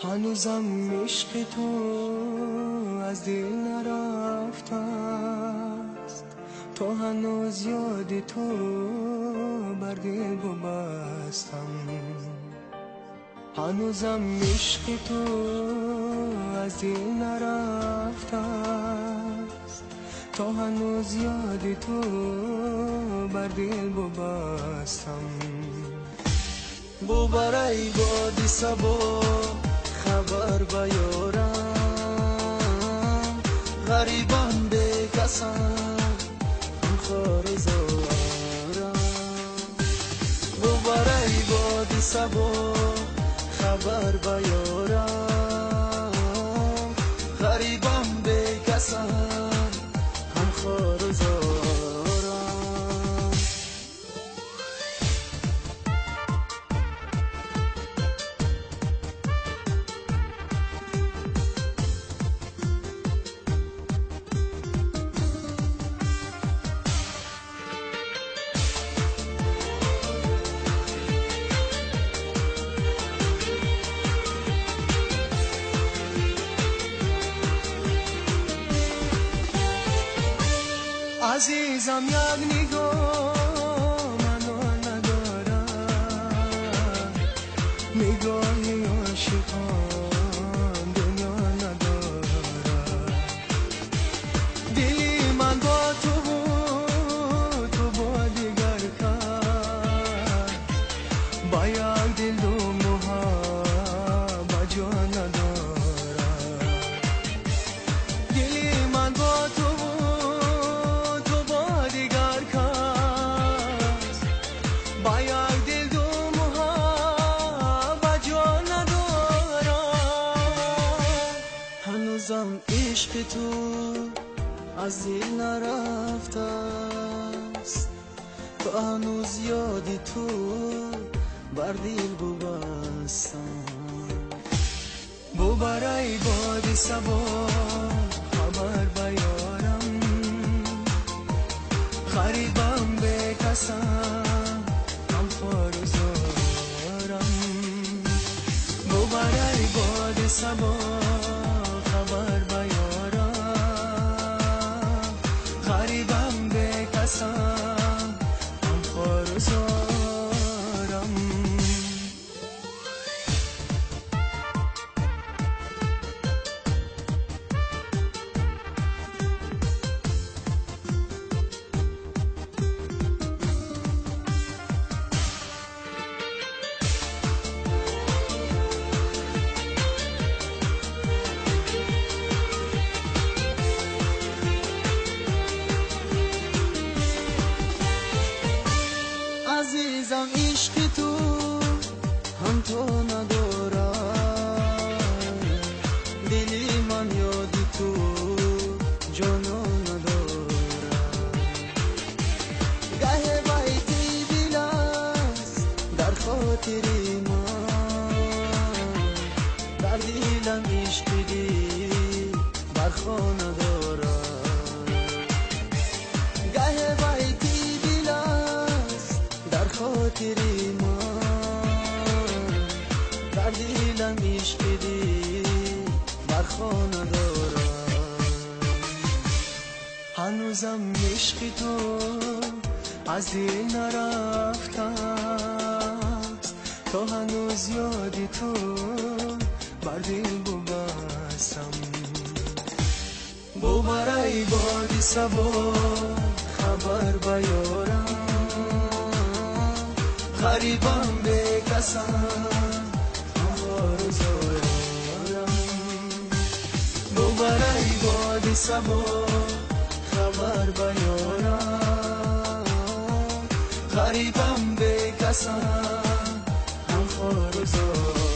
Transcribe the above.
ҳанӯзам ишқи ту аз дил нарафтааст, то ҳанӯз ёди ту бар дил бубастам. Ҳанӯзам ишқи ту аз дил нарафтааст, то ҳанӯз ёди ту бар дил бубастам. Бубарай боди сабо хабар ба ёрам, ғарибам бекасам, ҳамхору зорам. Бубарай боди сабо хабар ба ёрам, ғарибам бекасам, ҳамхору зорам. Азизам, як нигоҳ маро надорад, нигоҳи ошиқон дунё надорад. Дили ман бо ту буд, ту бо дигар кас, ба як дил ду муҳаббат ҷо надорад. Дили ман бо ту буд, ба як дил ду муҳаббат ҷо надорад. Ҳанӯзам ишқи ту аз дил нарафтааст, то ҳанӯз ёди ту бар дил бубастам. Бубарай боди сабо хабар ба ёрам, ғарибам бекасам, ҳамхору зорам. Бубарай боди сабо хабар ба ёрам, ғарибам бекасам, ҳамхору зорам. Азизам, ишқи ту ҳамто надорад, дили ман ёди ту ҷоно надорад. Гаҳе байти дил аст дар хотири ман, дар дилам ишқи дил бар хона дорад. Гаҳе байти дил аст дар хотири ман, дар дилам ишқи дил бар хона дорад. Ҳанӯзам ишқи ту аз дил нарафтааст, то ҳанӯз ёди ту бар дил бубастам. Бубарай боди сабо хабар ба ёрам, ғарибам бекасам, ҳамхору зорам. Бубарай боди сабо хабар ба ёрам, ғарибам бекасам, ҳамхору зорам.